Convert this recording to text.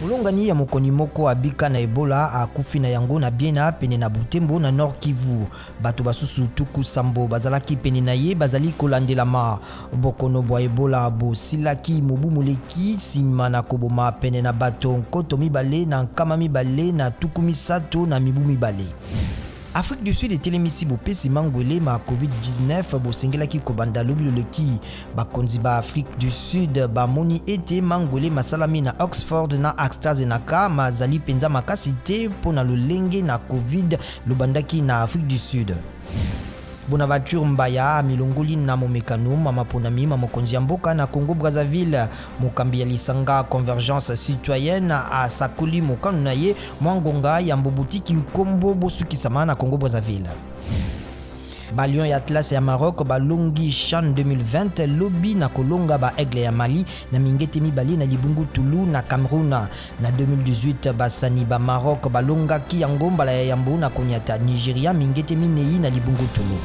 Molongani ya mokoni moko abika na Ebola akufi na yango na Biena pene na Butembo na Nord Kivu. Bato basusu 70 bazalaki pene na ye bazali kolandelama. Bokono bwa Ebola bosilaki mobu moleki nsima na koboma pene na bato 2230 na mibu 2. Afrique du Sud etelemisi bopesi mangwele ma COVID-19 bosengelaki kobanda lobi loleki. Bakonzi ba Afrique du Sud bamoni ete mangwele masalami na Oxford na AstraZeneca mazali mpenza makasi te mpo na lolenge na Covid lobandaki na Afrique du Sud. Bonaventure Mbaya amilongoli na momekano ma maponami ma mokonzi ya mboka na Congo Brazzaville. Mokambi ya lisanga Convergence Citoyenne asakoli mokano na ye mwa ngonga ya mbobutiki nkombo bosukisama na Congo Brazzaville. Ba Lions ya Atlas ya Maroc balongi CHAN 2020 lobi na kolonga ba Aigle ya Mali na mingete 2 na libungu tulu na Cameroun. Na 2018 basani ba Maroc balongaki yango mbala ya yambo na konyata Nigeria mingete 4 na libungu tulu.